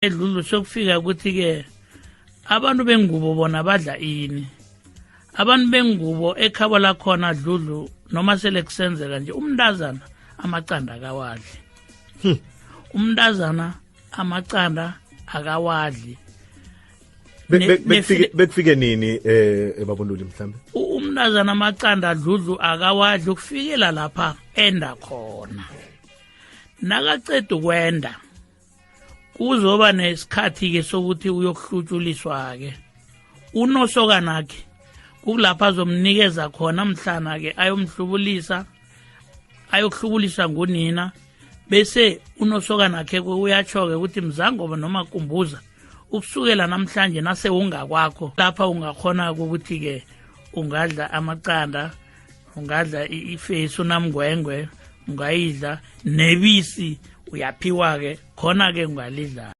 Edlulu sokufika ukuthi-ke abantu bengubo bona badla ini. Abantu bengubo ekhabo lakhona, dludlu, noma sele kusenzeka nje, umntazana amaqanda akawadli. Umntazana amaqanda akawadli. Bekufike nini ebabunduli mhlambe? Umntazana amaqanda, dludlu, akawadli ukufikela lapha enda khona. Nakaceda ukwenda, kuzoba nesikhathi-ke sokuthi uyokuhlutshuliswa-ke unosokanakhe, kukulapho azomnikeza khona mhlana-ke ayomhlubulisa, ayokuhlubulisa ngunina. Bese unosokanakhe uyatsho-ke ukuthi, "Mzangoba noma kumbuza, ukusukela namhlanje nase ungakwakho." Lapha ungakhona ukuthi-ke ungadla amaqanda, ungadla ifesi, unamngwengwe ungayidla, nebisi uyaphiwa-ke khona-ke, ungalidla.